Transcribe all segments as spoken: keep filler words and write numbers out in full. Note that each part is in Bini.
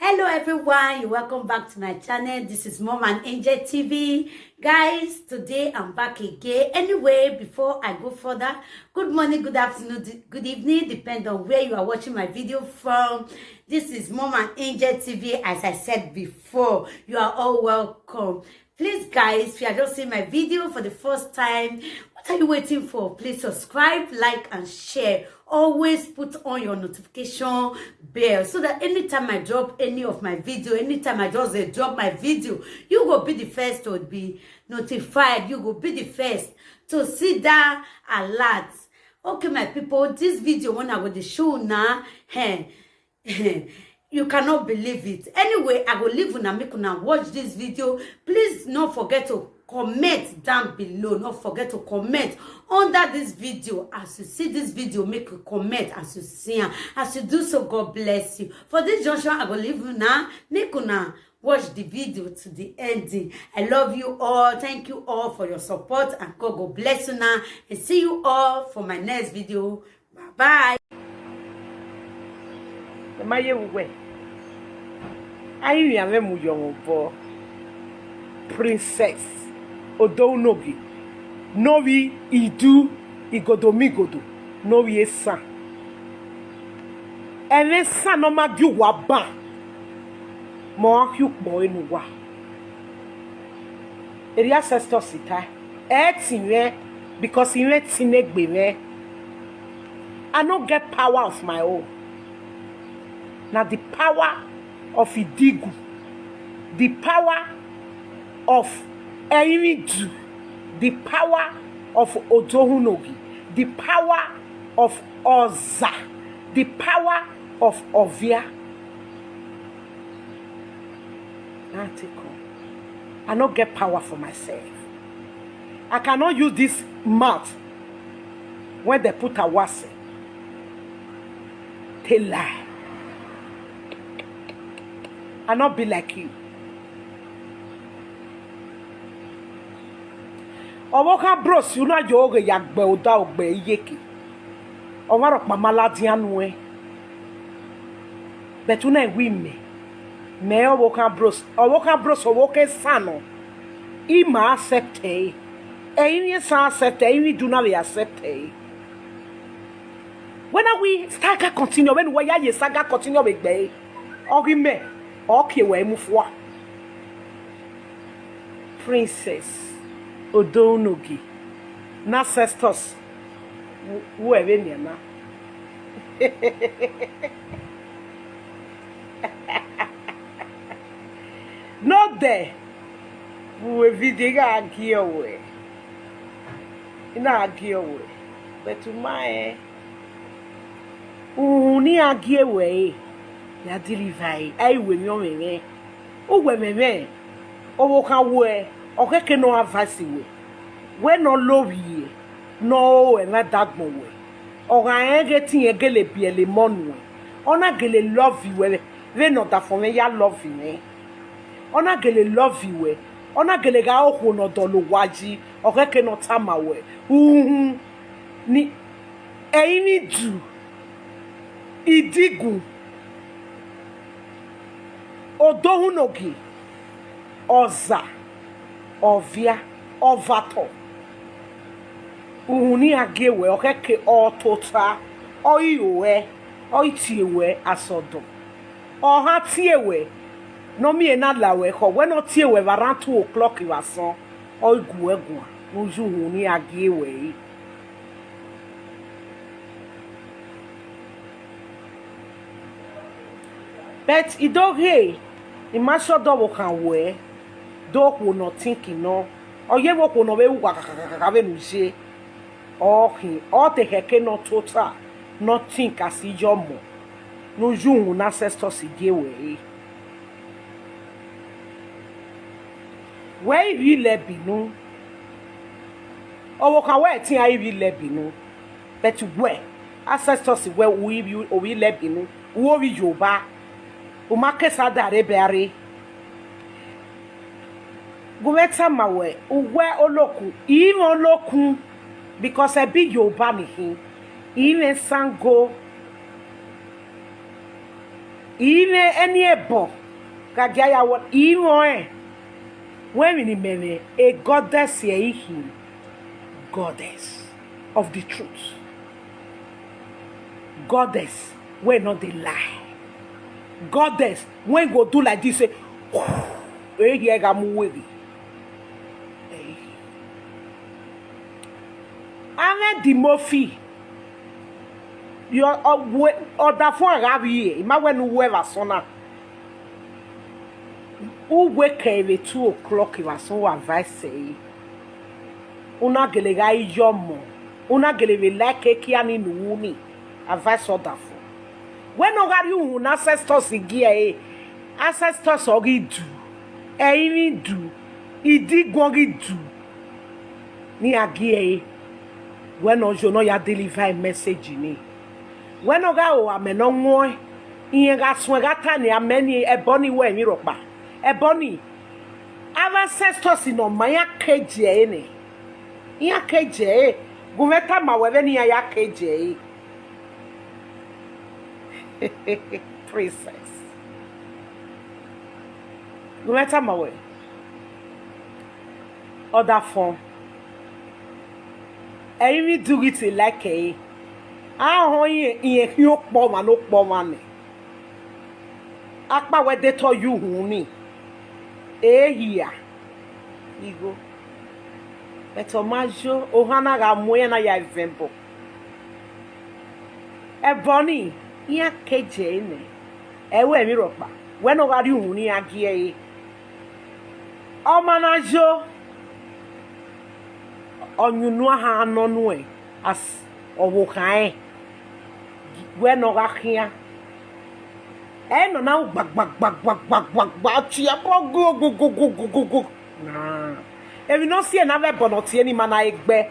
Hello everyone, you're welcome back to my channel. This is Mom and Angel T V. Guys, today I'm back again. Anyway, before I go further, good morning, good afternoon, d- good evening, depend on where you are watching my video from. This is Mom and Angel T V. As I said before, you are all welcome. Please, guys, if you are just seeing my video for the first time, what are you waiting for? Please subscribe, like, and share. Always put on your notification bell so that anytime I drop any of my video, anytime I just uh, drop my video, you will be the first to be notified. You will be the first to see that alert. Okay, my people, this video when I go to show now, hey, you cannot believe it. Anyway, I go leave una make una watch this video. Please, not forget to comment down below. Not forget to comment under this video. As you see this video, make a comment as you see am. As you do so, God bless you. For this junction, I go leave una make una watch the video to the ending. I love you all. Thank you all for your support, and God go bless you now. And see you all for my next video. Bye bye. Ẹ ma ye vbe uwẹ, a i vbe mwẹ mu yọ mwẹ obọ, Princess Odounogie, ne ovbi Idu Igodomigodo, ne ovbi esan. Ẹmwẹ esan ne ọ ma gie uwa ban, mẹ ọ khian ukpọn ẹre ne uwa. Erriọ Cestus ta, ẹ i tin mwẹ, because I mwẹ ẹtin ne egbe mwẹ. I no get power of my own. Na the power of Idigu, the power of Ẹrinmwidu, the power of Odounogie, the power of Ọza, the power of Ovia. Na take am. I no get power for myself. I cannot use this mouth wey dem put awase take lie. I no be like you. Ọvbokhan Bros, u na yo ghe ya gbe odaro gbe iyeke. Ọmwa rhọkpa ma ladian nuẹn. But u na wẹ imẹ, mẹ ọvbokhan Bros, ọvbokhan Bros, ọvbokhan esan nọ, I ma accept ẹre. Ẹrinmwi esan accept ẹre, Ẹrinmwidu na vbe accept ẹre. Wẹ na wẹ saga continue, vbene uwa ya ye saga continue vbe egbe ẹre, ọ ghi mẹ, ọ kie wẹ mu fua. Princess Odounogie, ne Cestus, wẹ vbenian na. Nodẹ, vbe uwẹ video I gha gie ruẹ, I na gie ruẹ, but u ma rẹn. Uhunmwu ne iran gie ruẹ ẹre, ya deliver ẹre, ẹ i wẹ emwi ọmwẹmwẹ. Uwẹ ẹmwẹmwẹ, ọvbokhan wẹ, ọ khẹke ne ọ advice wẹ, wẹ ne ọ lovbiẹ, ne ọ ru ẹmwẹ dagbọn wẹ, ọ gha rẹn ghe te irẹn gele biẹlẹ emọ nuẹn, ọ na gele love wẹ vbene ọdafẹn mwẹ ya love mwẹ, ọ na gele love wẹ, ọ na gele gha re okhuo ne ọ dọlọ owa yi, ọ khẹke ne ọ tama wẹ, uhunmwu ni Ẹrinmwidu, Idigu, Odounogie, Ọza, Ovia, Ọvatọ. Uhunmwu ne iran gie ruẹ, ọ khẹke ọ tota, ọ i ro ruẹ, ọ i tie ruẹ asọdọ. Ọ gha tie ruẹ, ne ọ miẹn na la ruẹ khọ, wẹ ne ọ tie ruẹ vbe around two o'clock vbe asọn, ọ i gu ruẹ guan, ne u ye uhunmwu ne iran gie ruẹ ẹre. But I do ghe, I ma sẹ ọdọ ọvbokhan wẹ, do okhuo ne ọ think nọ, ọ ye vbe okhuo ne ọ vbe ru gha vbene u ye, ọ khin, ọ te khẹke ne ọ tota, ne ọ think as iye ọmọ, ne u ye uhunmwu ne Cestus gie ruẹ ẹre. Wẹ i vbi lẹ binu, ọvbokhan wẹ ẹtin a i vbi lẹ binu, but wẹ, Cestus wẹ u i vbi, u vbi lẹ binu, u ovbi Yoruba, u ma ke Saudi Arabia rre. Gu mwẹ tama wẹ, uwẹ olokun, I mwẹ olokun, because ẹbe Yoruba ni khin, I mwẹ Sango. I mwẹ eni ẹbọ gha gie a ya wọ, I mwẹ ọnrẹn. Wẹ emwi ne imẹ mwẹ, a goddess ẹre I khin, goddess of the truth, goddess wey no dey lie, goddess wey go do like this, say, ehi gha mu uweghe. Amwẹ Edimofi, ọdafọn gha vbiẹ, I ma wẹ ne uwẹ vbe asọn na. Uwẹ kẹ vbe two o'clock vbe asọn, wa advice ẹre. U na gele gha ye ọmọ, u na gele vbe like ekia ni ne u ru ni, advice ọdafọn. Wẹ ne ọ gha rhie uhunmwu ne ancestors gie ẹre, ancestors ọ ghi du, ẹrinmwi du, idiguọn ghi du, ne iran gie ẹre. Wẹ ne ọ yo ne ọ ya deliver message ni. Wẹ ne ọ gha ro amẹ ne ọ wọn, irẹn gha suẹn gha ta ne amẹ ni, ẹbọ ni wẹ emwi rhọkpa, ẹbọ ni. Avbe ancestors ne ọ ma iran ke gie ẹre nẹ, iran ke gie ẹre. Gu mwẹ tama wẹ vbene iran ya ke gie ẹre. Princess, gu mwẹ tama wẹ, ọdafọn, ẹrinmwi du ghi te like ẹre, a họn irẹn, irẹn khian okpọ ọmwa ne okpọ ọmwa nẹ. Akpawẹ de te ọ ye uhunmwu ni, e hia igho. But ọ ma yo, ohan na gha mu iran na ya vẹn ẹbọ. Ẹbọ ni, iran ke gie ẹre nẹ, ẹ i ru emwi rhọkpa, wẹ ne ọ gha rhie uhunmwu ne iran gie ẹre. Ọ ma na yo, ọ yin unu ahan nọ nuẹn, as ọvbokhan rẹn, wẹ ne ọ gha khian. Ẹ i nọ na ru gbagba gbagba gbagba gbagba, tie ẹbọ gugugugugugugu. Emwi ne ọ si ẹre ne avbe ẹbọ ne ọ tie ni ma na re gbe.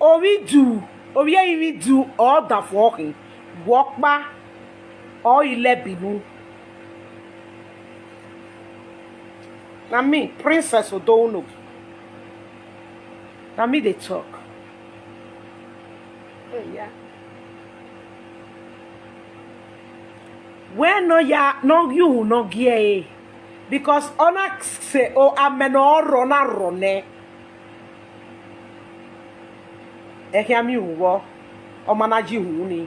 Ovbi Idu, ovbi ẹrinmwi Idu ọdafọn ọ khin, wẹ ọkpa ọ i lẹbinu. Na me, Princess Odohunogie. Na me dey talk. Oh, yeah. Wẹ ne ọ ya, ne ọ ghi uhunmwu ne ọ gie ẹre, because ọ na sẹ o, amẹ ne ọ rrọọ na rrọọ nẹ. Ẹ khian miẹn uhunmwu vbọ, ọ ma na ye uhunmwu ni.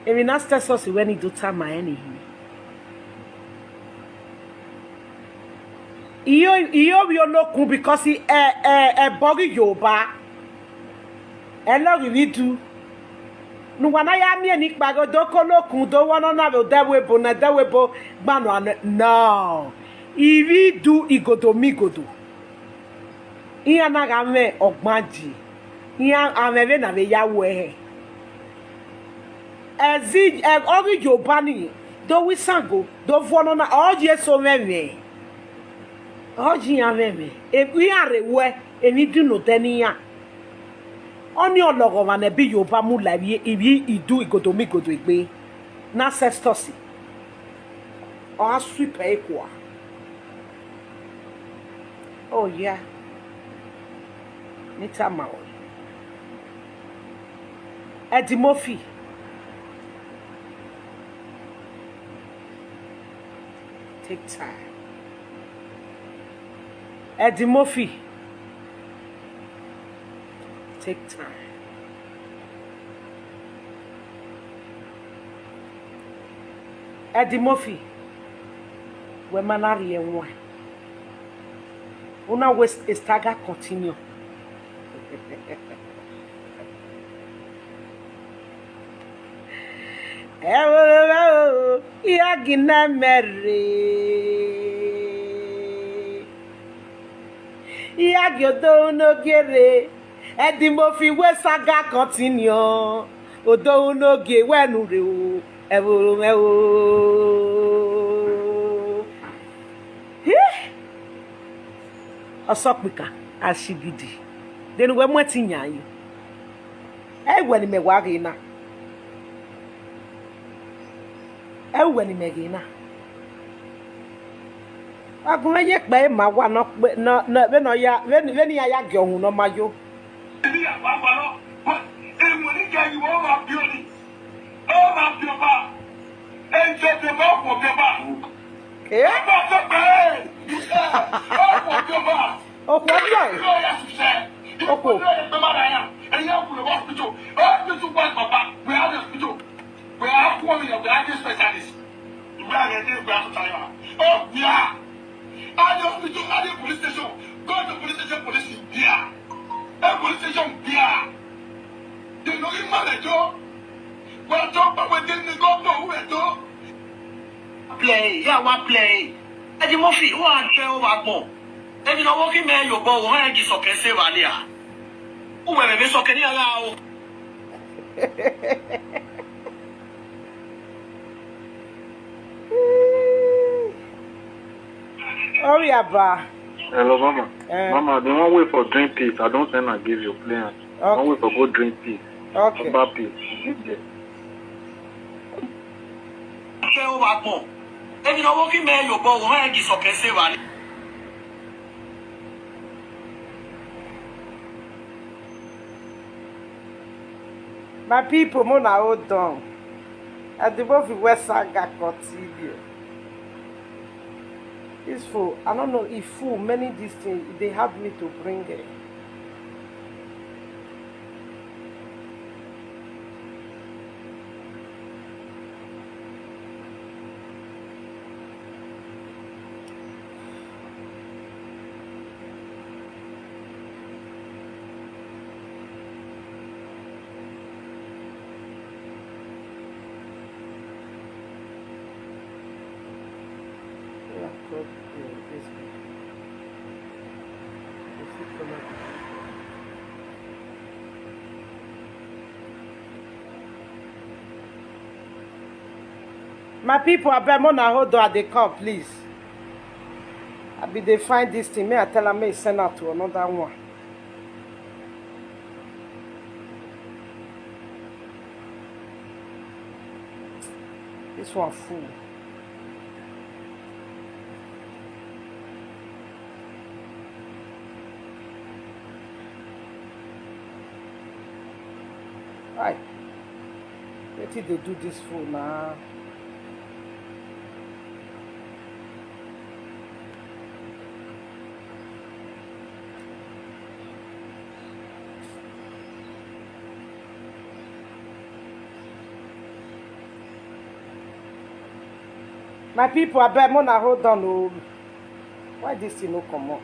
Emwi ne ancestors wẹ ni do tama ẹre ni hin. I re ovbi olokun because ẹ, ẹ, ẹbọ ghi Yoruba, ẹ lọghe emwi Idu. Ne uwa na ya miẹn ni kpa ghe do ke olokun do vbọ nọ na vbe odẹ ẹvbo ebo ne ẹdẹ ẹvbo ebo gba nọ, no. Ivbi Idu igodo migodo. Iran na gha mwẹ ọgban die, iran amwẹ vbene a vbe ya ru ẹre. Ẹzi, ẹ, ọ ghi Yoruba ni, do ru isango, do vuọ nọ na, ọ ye eso mwẹ mwẹ, ọ ye iran mwẹ mwẹ, e, iran rre wẹ emwi Idu ne odẹ ne iran. Ọnii ọ lọghọ ọmwa ne ẹbọ Yoruba mu la ivbi, ivbi Idu igodo migodo egbe, ne ancestors, ọ gha sweep ẹre kua. Oh, yeah. Ne I tama ruẹ. Edimofi. Take time. Edimofi. Take time. Edimofi, wẹ ma na rhie ẹwaẹn. Una wẹ saga continue. Ẹvbo mwẹ o, I gha gie ne mẹ rre. I gha gie Odohunogie rre. Edimofi wẹ saga continue. Odohunogie wẹ ne u rre o, ẹvbo mwẹ o. Hi! Ọsọkpika, asigidi. De ne uwẹ mu ẹtin yan yi? Ẹ i wẹ ne imẹ wa ghe na. Ẹ i wẹ ne imẹ ghe na. Wa gu mwẹ ye kpẹre ma owa ne ọ kpe, ne ọ, ne ọ, vbene ọ ya, vbene, vbene iran ya gie ọhun ne ọ ma yo. Emwi ne a wa gualọ, emwi ne I ya yi vbe ọ gha biẹ Eh? Okhuo ọdiọ ẹre. Okhuo. Wẹ a khuọnmwi yan, wẹ a ghe specialist. Wẹ a ghẹ ne wẹ a sọta ya. Oh, yeah. A ghe hospital, a ghe police station. Go to police station, police in there. A police station there. They know him man do. Wẹ a tọ pa wẹ de ne go to who do. Play, ya wa play. Eddie Murphy, wa gbẹ o wa gbọn. Emwi ne ọ vbe khin mẹ ye obọ, u hẹn gi sọkẹn se evba nia. Uwẹ vbe vbe sọkẹn ni a gha o. Ọ rhie aba. Hello, Mama. Eh. Mama, the one way for drink peace, I don't send and give you, play am. Okay. One way for go drink peace. Okay. Baba peace. Give there. Fẹ o wa gbọn. Emwi ne ọ vbe khin mẹ ye obọ, u hẹn gi sọkẹn se evba nia. My people, mo na hold on. Eddie Murphy wẹ saga continue. This fool, I don't know if fool many this thing, they have me to bring it. My people, abeg, mo na hold on, I dey come, please. I be dey find this thing. May I tell am, may he send out to another one. This one full. Hi. Wetin dey do this phone na? My people, abeg, una hold on o. Why this thing no comot?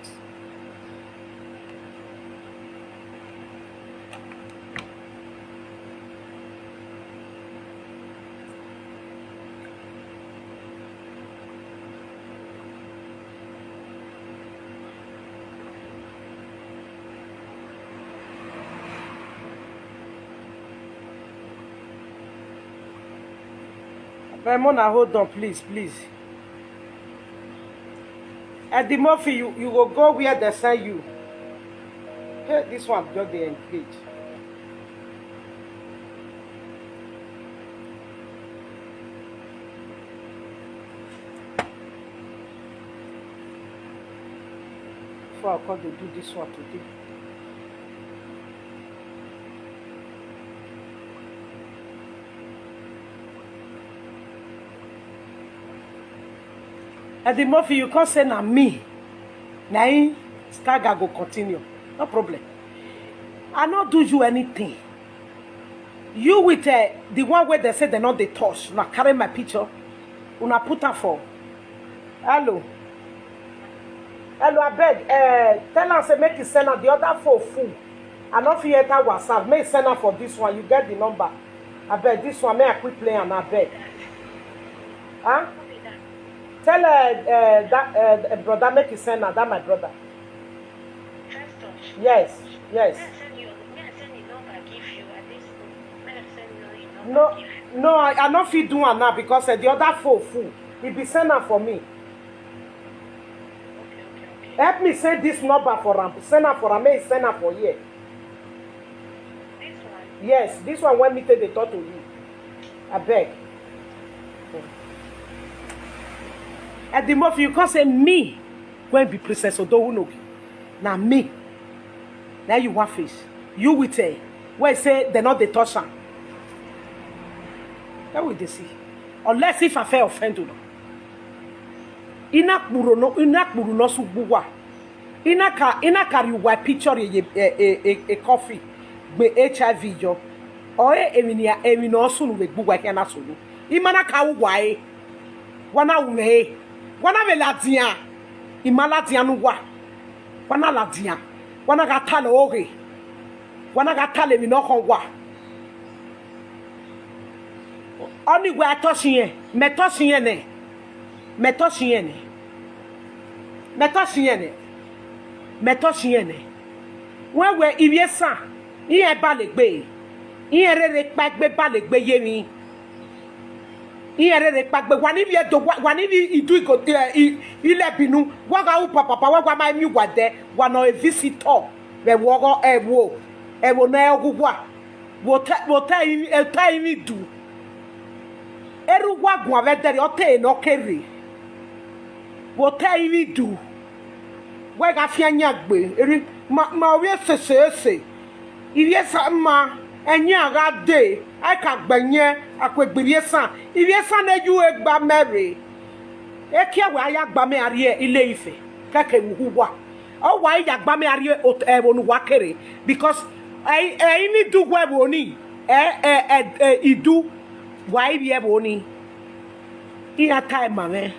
Abeg, una hold on, please, please. Eddie Murphy, you, you go go where they send you. Hey, this one just dey engage. Before I come dey do this one today. Eddie Murphy, you come say na me. Na him saga go continue. No problem. I no do you anything. You with, uh, the one where they say they no dey touch. Una carry my picture. Una put am for. Hello. Hello, abeg, eh, tell am say make he send am, the other phone full. I no fit enter WhatsApp. Make he send am for this one. You get the number. Abeg, this one, make I quick play am, abeg. Huh? Tell, eh, eh, that, eh, brother make he send am, that my brother. Yes, yes. No, no, I, I no fit do am now because, eh, the other phone full. He be send am for me. Help me send this number for am. Send am for am. Make he send am for here. Yes, this one when me take dey talk to you. Abeg. Eddie Murphy, you come say me when be Princess Odowu no be. Na me. Na you wan face. You with, eh, where say they no dey touch am. That we dey see. Unless if I fit offend una. I na kpurro nọ, I na kpurru ne ọ sẹ ugbo uwa. I na ka, I na ka rhie uwa picture rhie ye, e, e, e, e coffee gbe H I V yọ. Ọre emwi ne, emwi ne ọ sunu vbe egbe uwa khian na sunu. I ma na ka ru uwa ẹre. Wa na ru mwẹ ẹre. Wa na vbe ladian. I ma ladian ne uwa. Wa na ladian. Wa na gha talọ oghe. Wa na gha talọ emwi ne ọ khọn uwa. Ọnii wẹ a tọ si irẹn, mẹ tọ si irẹn nẹ, mẹ tọ si irẹn nẹ, mẹ tọ si irẹn nẹ, mẹ tọ si irẹn nẹ. Wẹ wẹ ivbi esan, irẹn ba legbe, irẹn rere kpa egbe ba legbe ye emwi. Irẹn rere kpa egbe, wa ni vbiẹ do, wa, wa ni vbiẹ idu igo, eh, i, ilẹbinu, wa gha ru papapa, wa, wa ma miẹn uwa dẹ, wa nọ e visitor vbe ẹvbo ọghọ, ẹvbo, ẹvbo ne ọ ghe uwa. Vbe otọ, vbe otọ ẹrinmwi, otọ ẹrinmwi idu. Erha uwa guan vbe ẹdẹrriọ, ọ te ne ọ ke rre. Vbe otọ ẹrinmwi idu. Wẹ gha fian yan gbe, erha ma, ma ovbi esese ese. Ivbi esan ma, ẹyan gha dee, a ka gbe ẹyẹn, a ku egbe ivbi esan. Ivbi esan ne yu egbe amẹ rre. Ekiẹ wẹ a ya gbe amẹ a rrie Ile Ife, kẹkẹ vbe uwu uwa. Ọ wa i ya gbe amẹ a rrie ot-, ẹvbo ne uwa kere, because ẹ, ẹ i ni du wẹ ẹvbo ni, ẹ, ẹ, ẹ, ẹ, idu, wa i vbiẹ ẹvbo ni. Iran tae ma mwẹ.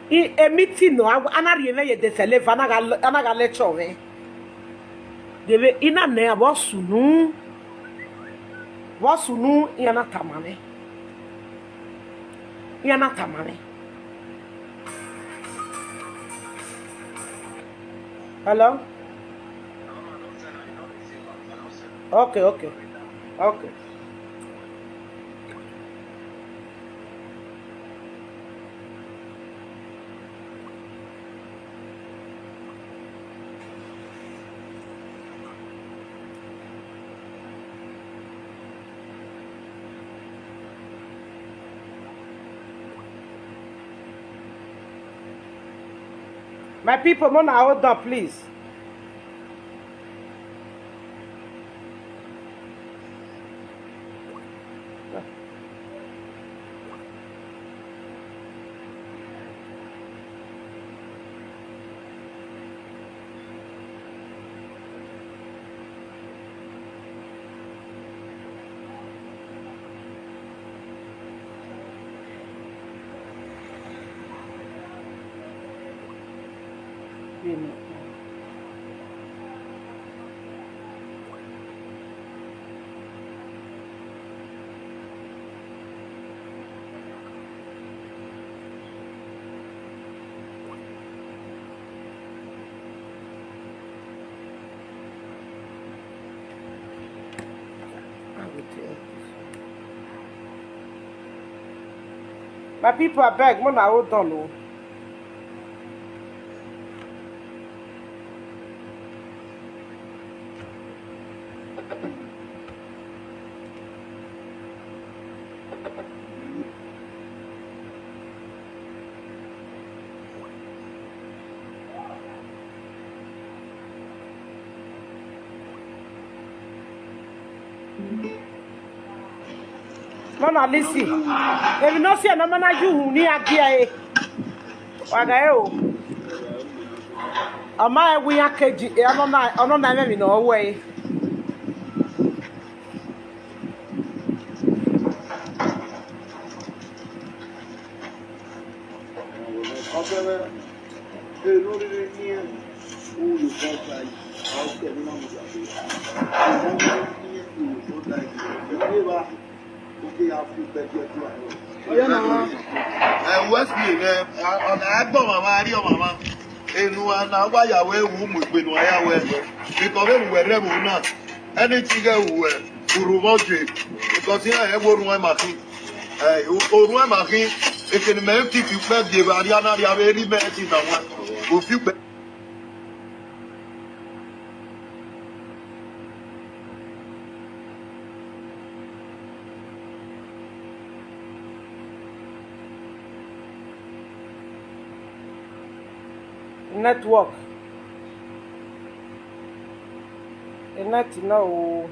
I, e meeting nọ, a, a na rhie mwẹ ye desẹleva, a na gha, a na gha lecture mwẹ. Devbe I na nẹ iran vbe ọ sunu, vbe ọ sunu, iran na tama mwẹ. Iran na tama mwẹ. Hello? Okay, okay. Okay. My people, mona hold on, please. My people, abeg, mona hold on o. Mona lisi, emwi ne ọ siẹ ne ọ ma na ye uhunmwu ne iran gie ẹre, wa gha re o. Ọ ma rẹn wẹ iran keji, ọnọna, ọnọna ẹmwẹ emwi ne ọ ru ẹre. Ẹ, wẹ si nẹ, a, ọna a gbọ ọmwa, a rrie ọmwa. Enu a na wa ya wẹ ru mu egbe ne uwa ya wẹ, because vbene uwẹ rre ẹvbo na, anything ghẹ ru wẹ, u rhu vbọ je, because iran rẹn wẹ orhuan ma khin. Ẹ, orhuan ma khin, ekene mẹ fifty ukpẹ gie vbe arria na rria vbe erha mẹ ẹtin na wan, u fi ukpẹ. Network. Net na o.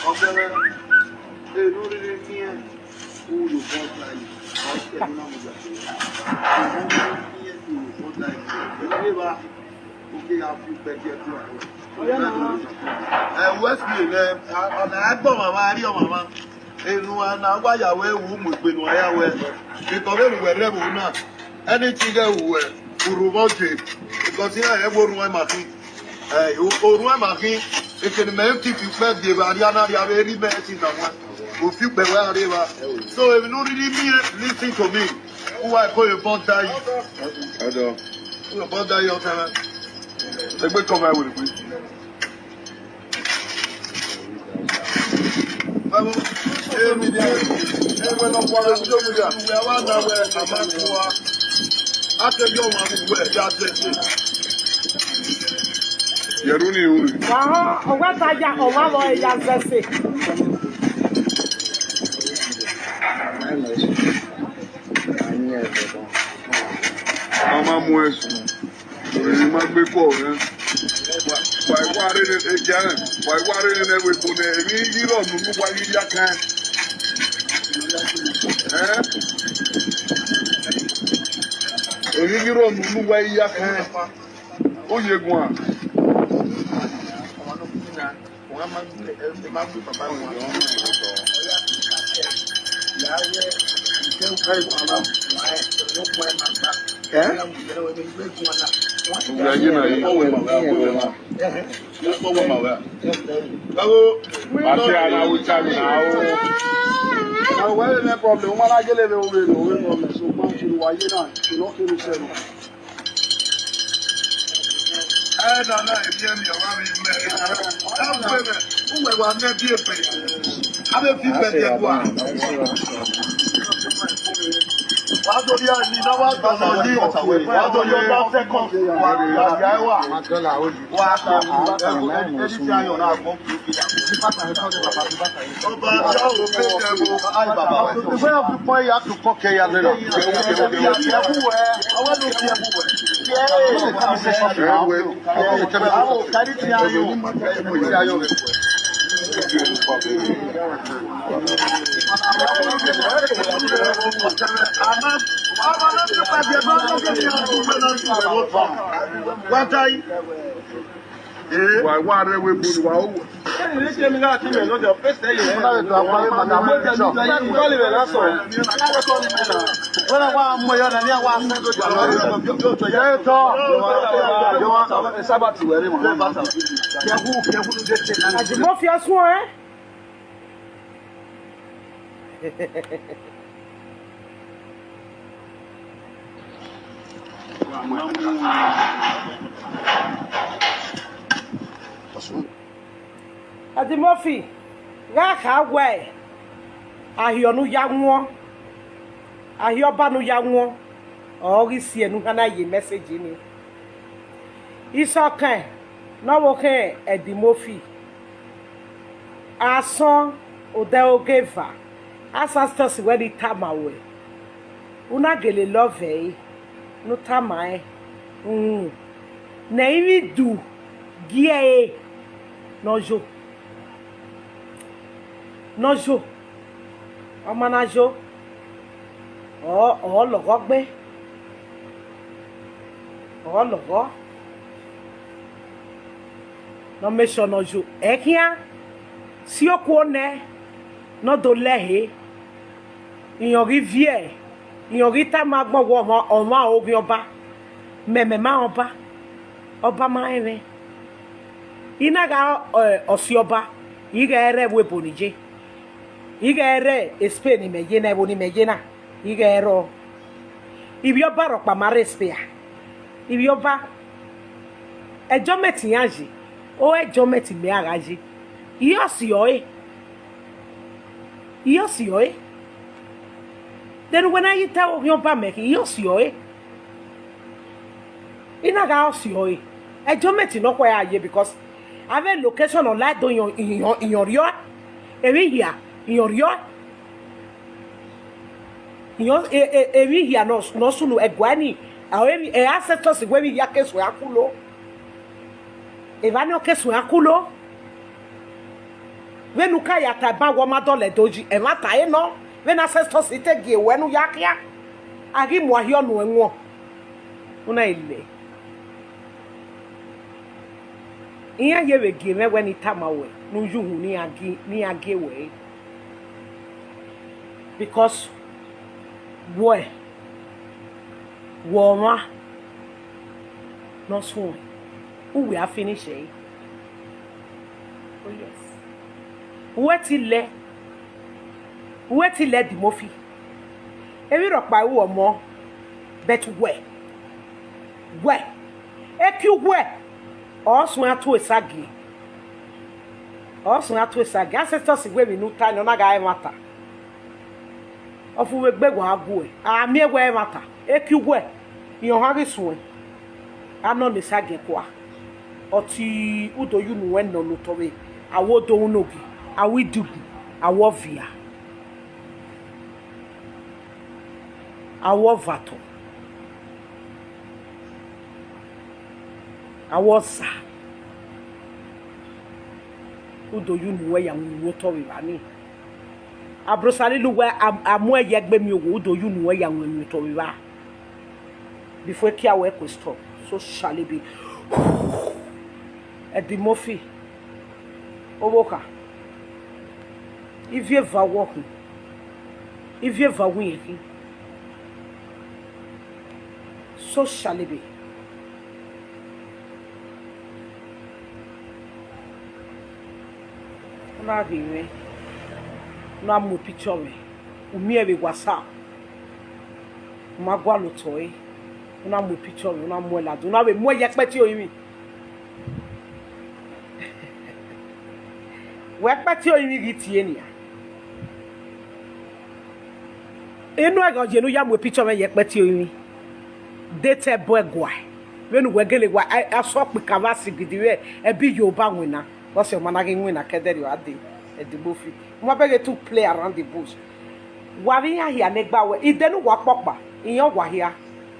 Ọkẹrẹ, eno rhirhi khian, u ru obọ da yi, ọ ke ẹre na mudia kere. Eno rhirhi khian, u ru obọ da yi, eno evba, u ke gha fi ukpẹ gie ẹdua ruẹ. Ẹ, wẹ fi nẹ, ọna a gbe ọmwa mwa, a rhie ọmwa mwa. Enu a na wa ya wẹ wu mu egbe ne uwa ya wẹ, because vbene uwẹ rre ẹvbo na, anything ghẹ ru wẹ, u ru vbọ je, because iran rẹn wẹ orhuan ma khin. Ẹ, o-, orhuan ma khin, ekene mẹ fi fi ukpẹ de evba rria na rria vbe erha mẹ ẹtin na wan. U fi ukpẹ wẹ a rre evba. So, emwi ne u rhirhi miẹn, listen to me. Uwa ko ye bọ da yi. Ọdọ. U ye bọ da yi ọtẹn mwẹ. Egbe tọ mwẹ were egbe. Vbọ, emi, emi wẹ ne ọ khuarẹ vbe social media, uwẹ wa na wẹ a ma gu ua. A ke ye ọmwa vbe uwẹ ya zẹse. Yẹrẹ unu ru. Wa họn, ọ wẹ ta ya, ọ wa vbọ ya zẹse. Ọ ma mu ẹse. Emwi ma gbe kọ rẹ. Wa, wa i wa rre ne, egia rẹ, wa i wa rre ne ẹvbo ebo nẹ, emwi ghi rrọọ ne unu uwa ghi ya kan. Ẹ? Emwi ghi rrọọ ne unu uwa ghi ya kan. Oye guan. Ẹ? Uwẹ ye na ye. Ati ara wu ta na o. Ẹ, wẹ ne problem, u ma na gele vbe ove, ove problem, so, kpam, kiri wa ye na, kiri ọ kiri sẹ nọ. Ẹ na na, ebi ẹmi ọmwa vbe mẹ. Ẹ gbe mẹ, uwẹ wa mẹ bi egbe. A vbe fi gbẹdẹ bua. Wa do ya ni na wa do na yi. Wa do ya na second. Wa ya wa. Wa ta. Edi ti ayo na gbọn. Ọba, ọ vbe tẹ vbo. Ai, baba. Ìwé ọdún pọ́n ya tún kọ́ kẹya lẹ́la. Ẹ wẹ. Wa ta yi. Wa, wa rre ẹvbo ebo ne uwa ru. Ajimọfi ọsuẹn. Ajimọfi gha kha wẹẹ, ahiọ ne u ya wọn, ahiọ ọba ne u ya wọn, ọ ghi siẹ ne u hana ye message ni. Isọkẹn ne ọ vbe khẹ Ẹdimofi, asọn odẹ oge eva, Asasitọsi wẹ ne I tama ruẹ, u na gele love ẹre, ne u tama rẹn, uhunmwu, ne ẹ i vbe idu gie ẹre ne ọ yo, ne ọ yo, ọ ma na yo, ọ, ọ lọghọ gbe, ọ lọghọ, ne ọ make sure ne ọ yo, ẹ khian si okuo nẹ ne ọ do lẹhe. Irẹn ọ ghi viẹ, irẹn ọ ghi tama agbọn wẹ ọmwa, ọmwa oghian ọba, mẹ, mẹ ma rẹn ọba, ọba ma rẹn mwẹ. I na gha, ẹ, ọsi ọba, I ghẹ rre ẹvbo ebo ne I ye, I ghẹ rre Spain ne imẹ ye na, ẹvbo ne imẹ ye na, I ghẹ rrọọ. Ivbi ọba rhọkpa ma rre Spain a, ivbi ọba, adjustment iran ye, o adjustment mẹ a gha ye. Iyọ si ọre. Iyọ si ọre. Then wẹ na ye ta oghian ọba mẹ khin, iyọ si ọre. I na gha ọ si ọre. Ẹjọ mẹ ti nọ khuẹ a ye, because avbe location ọ la do iyan, iyan, iyan rriọ. Emwi hia, iyan rriọ. Iyan, e, e, emwi hia nọ, nọ sunu ẹguae ni, a, emwi, e, ancestors wẹ emwi hia ke suẹn a kulo. Evba ni ọ ke suẹn a kulo. Vbene u ka ya ta ban wẹ ọ ma dọlọ Ẹdo yi, ẹmwata ẹre nọ, vbene ancestors te gie ruẹ ne u ya khian, a ghi mu ahiọ nuẹn wọn. U na lẹ. Iran ye vbe gie mwẹ wẹ ne I tama ruẹ ne u ye uhunmwu ne iran gie, ne iran gie ruẹ re. Because wẹ, wẹ ọmwa ne ọ suẹn, uwẹ a finish ẹre. Oh yes. Uwẹ ti lẹ, uwẹ ti lẹ Eddie Murphy. Emwi rhọkpa ru ọmọ, but wẹ, wẹ, ekiuwẹ, ọ suẹn a tu esagie. Ọ suẹn a tu esagie. Ancestors wẹ emwi ne u ta ni, ọ na gha ẹmwata. Ọ fu vbe egbe wa guẹ, a miẹn wẹ ẹmwata, ekiuwẹ, iran ọhan ghi suẹn, a nọ ne esagie kua. Ọtẹn u do ye unu ruẹn nọ ne otọ vbe, a wẹ odohunnogie, a wẹ idigu, a wẹ ọvia, a wẹ ọvatọ, a wẹ ọsa. U do ye unu ruẹ ya winna otọ vbe evba ni. Abrosalilu wẹ a, a mu ẹyẹ gbe miẹn owo, u do ye unu ruẹ ya winna otọ vbe evba. Before ekia wẹ question, so shall it be. Eddie Murphy, ọvbokhan, ivie eva wọ khin, ivie eva wẹ irẹn khin. So shall it be. U na ghi mwẹ, u na mu picture mwẹ, u miẹn vbe WhatsApp, u ma gualọ otọ ẹre, u na mu picture mwẹ, u na muẹn ladian, u na vbe muẹn ye ẹkpẹti orinmwi. Wẹ ẹkpẹti orinmwi ghi tie nian. Inu ẹghẹ ọ ye ne u ya mu picture mwẹ ye ẹkpẹti orinmwi? De te ẹbọ ẹguae, vbene uwẹ gele wa, a, asọn ọkpika vbe a si gidi vbe ẹbe Yoruba winna, ọ sẹ ọma na ghi winna kẹdẹrriọ a dee, Eddie Murphy. U ma bẹghe to play around the bush. Wa vbe iran hia ne gba wẹ, ide ne uwa kpọkpa, iran uwa hia.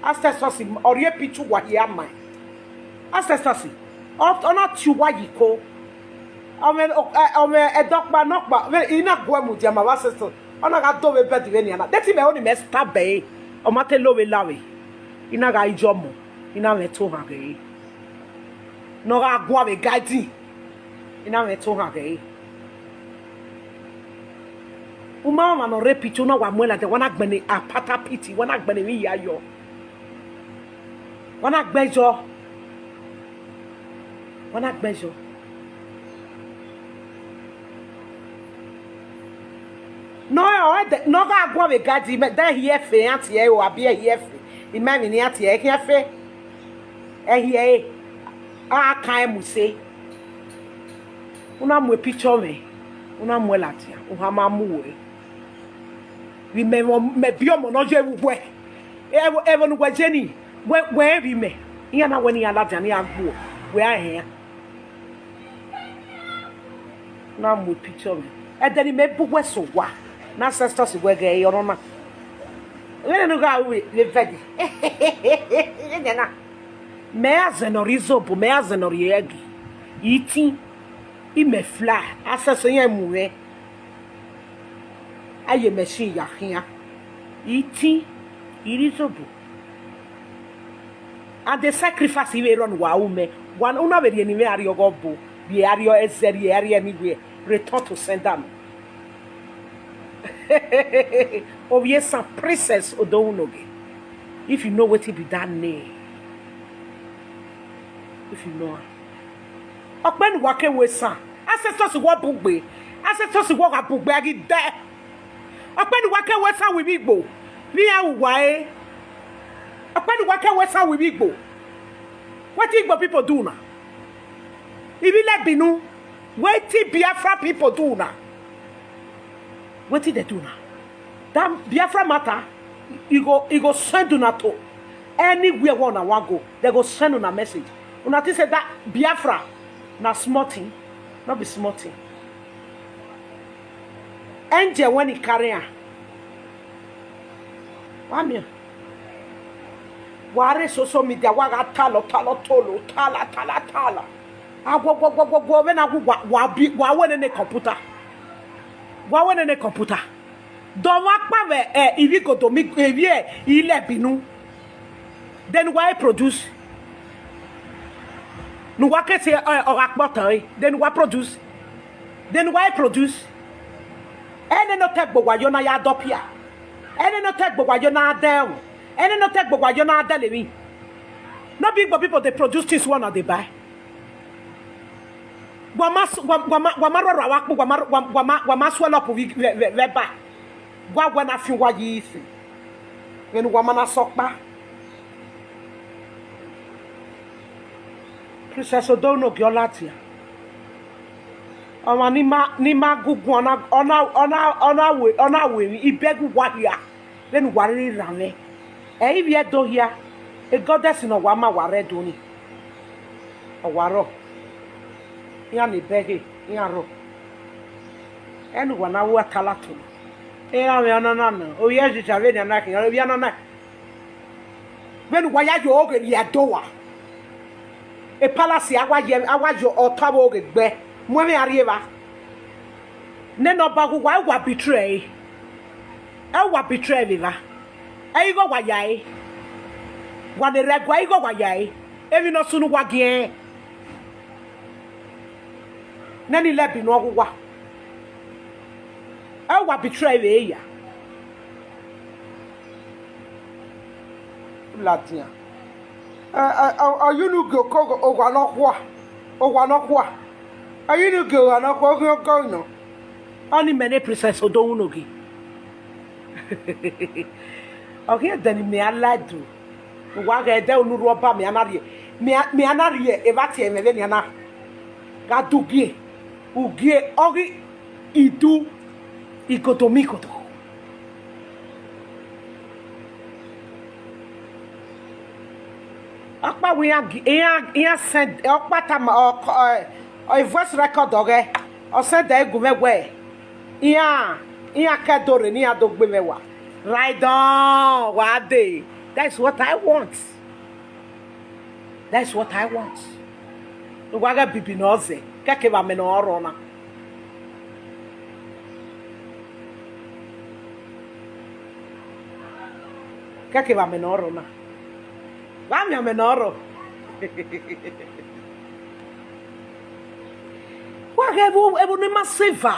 Ancestors, ọ rhie picture uwa hia ma. Ancestors, ọ, ọ na tie uwa ye iko. Ọ mwẹ, ọ, ọ mwẹ ẹdọkpa nọkpa, vbe I na guẹ mudia ma vbe ancestors. Ọ na gha do vbe bed vbenian na. De te imẹ ho ne imẹ stab ẹre, ọ ma te lo vbe la vbe. I na gha ijọ ọmọ, I na mwẹ ẹtohan ghe ẹre. Ne ọ gha gua vbe garden, I na mwẹ ẹtohan ghe ẹre. U ma rẹn ọmwa ne ọ rre picture, u na wa muẹn ladian, wa na gbẹnnẹ apata piti, wa na gbẹnnẹ emwi hia yọ. Wa na gbẹn yọ. Wa na gbẹn yọ. Ne ọ, ne ọ gha guan vbe garden, mẹ, de ẹhi ẹfe iran tie ẹre o, abi ẹhi ẹfe, I ma emwi ne iran tie ẹre, ẹhi ẹfe, ẹhi ẹre, a kan ẹre mu use. U na mu picture mwẹ, u na muẹn ladian, u ha ma mu wẹ. Vbe imẹ, mẹ biẹ ọmọ ne ọ ye vbe uwẹ. Ẹvbo, ẹvbo ne uwẹ ye ni, wẹ, wẹ rẹn vbe imẹ. Iran na wẹ ne iran ladian, ne iran gbuọ, wẹ a rẹn iran. Na mu picture mwẹ. Ẹdẹ ne imẹ bu uwẹ sẹ owa, ne ancestors wẹ ghẹ ọnọna. Vbene ne u gha ru vbe vẹdẹ. Vbene na. Mẹ ra zẹ ne ọ rhie izobo, mẹ ra zẹ ne ọ rhie ẹgi. Itin, imẹ fly, ancestors iran mu mwẹ. A ye machine ya khian. Itin, I rhie izobo. And the sacrifice vbe rrọọ ne uwa ru mẹ, wa, u na vbe rhie ne imẹ a rrie ọghọbo, rhie a rrie ẹzẹ, rhie a rrie anywhere, return to sender me. Ovbi esan, Princess Odohunnogie, if you know wetin be that name, if you know am. Ọkpẹ ne uwa ke ru esan, ancestors wọ bugbe, ancestors wọ gha bugbe, a ghi dẹ. Ọkpẹ ne uwa ke ru esan wi vbe Igbo, vbe iran ru uwa re. Ọkpẹ ne uwa ke ru esan wi vbe Igbo. Wetin Igbo people do na? Ivbi lẹ binu. Wetin Biafra people do una? Wetin dem do una? That Biafra matter, e go, e go send una to anywhere where una wan go. Dem go send una message. Una think say that Biafra na small thing? No be small thing. Angel when he carry am, wa miẹn. Wa rre social media, wa gha talọ, talọ, tolo, tala, tala, tala. Aguọguọguọguọ, vbene a wu wa, wa bi, wa wẹ nene computer. Wa wẹ nene computer. Dọmwa kpa vbe, eh, ivbi igodo mi, ivbi ilẹbinu. Then wa produce. Ne uwa ke si, eh, ọ gha kpọtọ ẹre. Then wa produce. Then wa produce. Ẹnẹ ne ọ ta egbe uwa yọ na ya dọpia. Ẹnẹ ne ọ ta egbe uwa yọ na dẹ ẹmwẹ. Ẹnẹ ne ọ ta egbe uwa yọ na dẹ levbi. No be Igbo people dey produce things wey una dey buy. Wa ma s-, wa, wa ma, wa ma rhọrọ avbe akpu, wa ma, wa, wa ma, wa ma swell up vbe, vbe, vbe, vbe ba. Wa wẹ na fian uwa yi isin. Vbene uwa ma na sẹ ọkpa. Princess Odohunogie ọ ladian. Ọmwa ne ima, ne ima gu guan, ọ na, ọ na, ọ na, ọ na we, ọ na we emwi, I beg uwa hia, vbene uwa rhirhi rhan mwẹ. Ẹ i vbiẹ Ẹdo hia, e goddess ne ọ wa ma wa rre Ẹdo ni, ọ wa rrọọ. Iran ni bẹghe, iran rrọọ. Ẹne uwa na ru atalato na. Eranmwẹ ọnọna na, ovbi Ẹziza vbenian na khian, ovbi ọnọna. Vbene uwa ya ye oghe rhie Ẹdo ua, e palace a wa ye, a wa ye ọta vbe oghe gbe, mu ẹmwẹ a rrie evba. Nene ọba ghe uwa, uwa betray ẹre. Ẹ uwa betray vbe evba. Ẹ igho wa ya ẹre. Wa ne rre ẹguae, igho wa ya ẹre. Emwi ne ọ sunu uwa giẹn. Nene ilẹbinu ọghe uwa. Ẹ uwa betray vbe ehia. Ladian. Ẹ, ẹ, ọ, ọ ye unu gie oko owa nọkhua, owa nọkhua. Ọ ye unu gie owa nọkhua, oghian ọgọ nọ. Ọnii mẹ ne Princess Odohunogie. Ọ khian ẹdẹ ne mẹ a la do. Uwa ghẹ ẹdẹ unu rhọ ọba, mẹ a na rhie, mẹ a, mẹ a na rhie evba tie ẹmwẹ vbenian na. Gha du ugie, ugie, ọ ghi idu, igodo migodo. Ọkpa wẹ iran gi-, iran, iran send, ọkpa tama, ọ, ọ, ọ, voice record ọghẹ, ọ send ẹre gu mwẹ wẹẹ, iran, iran ke do rre ne iran do gbe mwẹ wa. Ride on, wa dee. That is what I want. That is what I want. Uwa ghẹ bibi ne ọ zẹ, kẹkẹ vbe amẹ ne ọ rrọọ na. Kẹkẹ vbe amẹ ne ọ rrọọ na. Vbe amẹ, amẹ ne ọ rrọọ. Wa ghẹ ẹvbo, ẹvbo ne ma sẹ eva.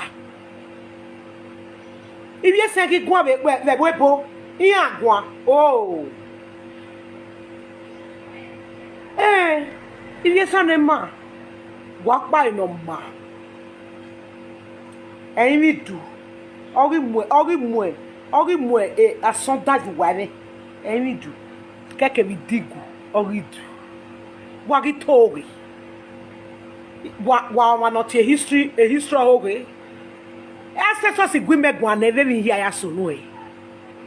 Ivbi esẹn ghi guan vbe, vbe, vbe ẹvbo ebo, iran guan. Oh. Ẹn, ivbi esẹn ne ma, wa kpa ẹre ne ọ ma. Ẹrinmwi du, ọ ghi mu, ọ ghi mu, ọ ghi mu, e, asọn da ye uwa ẹmwẹ. Ẹrinmwi du, kẹkẹ vbe idigu, ọ ghi du. Wa ghi to oghe. Wa, wa ọmwa ne ọ tie history, e history ọghe. Asesọsi gu imẹ guan nẹ vbe emwi hia ya sunu ẹre.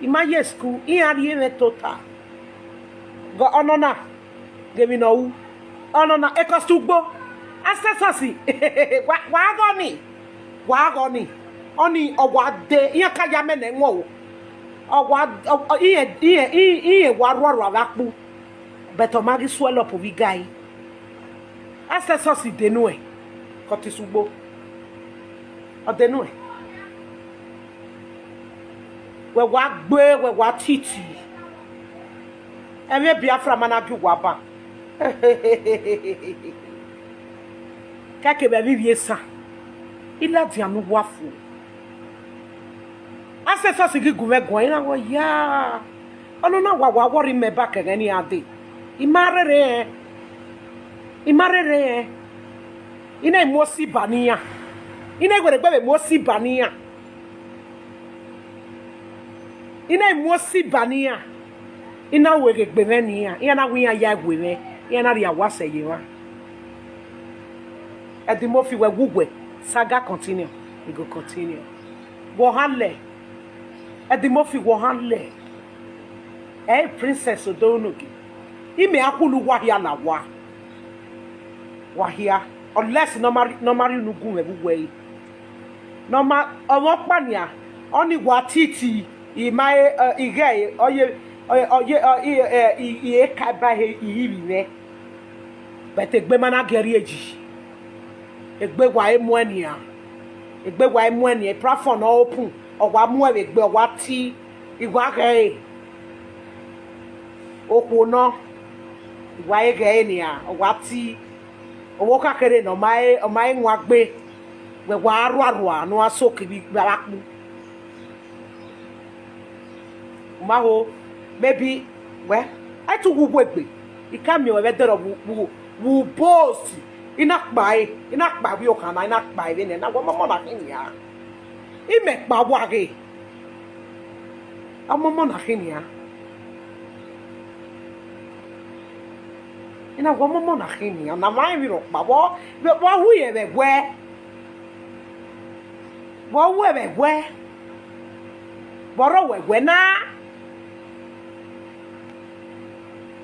I ma ye school, iran rhie mwẹ tota. Gọ-, ọnọna, ghe emwi ne ọ ru. Ọnọna, ekọsi ugbo. Asesọsi, wa, wa ghọ ni. Wa ghọ ni. Ọni, ọ wa de, iran ka ya mẹ nẹ ẹmwẹ o. Ọ wa, ọ, ọ, iran, iran, iran, iran wa rhuarhua vbe akpu. But ọ ma ghi swell up vbe igai. Asesọsi de nuẹn, kọtise ugbo. Ọ de nuẹn. Wẹ wa gbe, wẹ wa titi. Ẹmwẹ Biafra ma na gie uwa ban. Kẹkẹ vbe ẹmwẹ ivbi esan, I ladian ne uwa fo. Asesọsi ghi gu mwẹ guan, iran wẹẹ, ya. Ọnọna wa, wa worry mẹ back ẹghẹ ne iran dee. I ma rherhe rẹn. I ma rherhe rẹn. I na mu osiba ne iran. I na werriegbe vbe mu osiba ne iran. I na mu osiba ne iran. I na ru eghe egbe mwẹ ne iran. Iran na wẹ iran ya we mwẹ. Iran na rhie awasẹ ye emwa. Eddie Murphy, wẹ wu wẹ, saga continue, e go continue. Wẹ ọ han lẹ, Eddie Murphy, wẹ ọ han lẹ. Ẹ i Princess Odorunogie, imẹ a khulu uwa hia la owa. Wa hia, unless ne ọ ma rri, ne ọ ma rri unu gu mwẹ vbe uwu ẹre. Ne ọ ma, ọmwa ọkpa nian, ọnii wa titi, I ma, eh, ighẹ, ọ ye, ọ ye, ọ ye, ọ, I, eh, I, I ka ba ehe, I ri vbi mwẹ. But egbe ma na gie rrie yi. Egbe wa i muẹn nian. Egbe wa i muẹn nian. Platform ne ọ open, ọ wa muẹn vbe egbe, ọ wa ti, I wa ghẹ ẹre. Okhuo nọ, I wa i ghẹ ẹre nian, ọ wa ti. Ọvbokhan kherhe ne ọ ma, ọ ma i wan gbe, wẹ wa rhuarhua ne ọ ra so kevbe avbe akpu. U ma ho, maybe, wẹ, a i tu uwu egbe, I ka miẹn ruẹ vbe ẹdẹrriọ vbe u, vbe u boast, I na kpa ẹre, I na kpa vbe okhan na, I na kpa ẹre vbene na, wẹ ọmọmọ na khin nian. Imẹ kpa uwa ghe, ọmọmọ na khin nian. I na wẹ ọmọmọ na khin nian, na ma rẹn emwi rhọkpa, vbe, vbe, vbe ọ hu ẹvbo ẹwẹ? Vbe ọ hu ẹvbo ẹwẹ? Vbe ọ rre ẹvbo ẹwẹ na?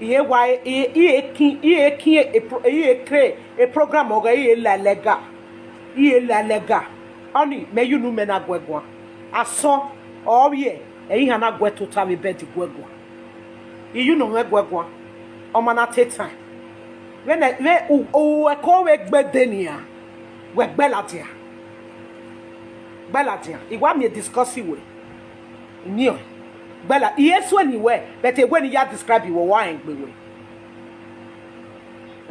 I he wa, I, I he kin, I he kin e pro-, I he kre e program ọghẹ, I he la lẹga, I he la lẹga. Ọnii, mẹ ye unu mẹ na guẹ guan. Asọn, ọ vbiẹ, ẹ i han na guẹ tota vbe bed guẹ guan. I ye unu mwẹ guẹ guan, ọ ma na te tae. Vbene, vbe u, u, ẹko vbe gbe de nian, wẹ gbe ladian. Gbe ladian. I wa miẹn discuss wẹ. Union. Gbe la, I ye suẹn ni wẹ, but wẹ ne I ya describe wẹ, wa rẹn egbe wẹ.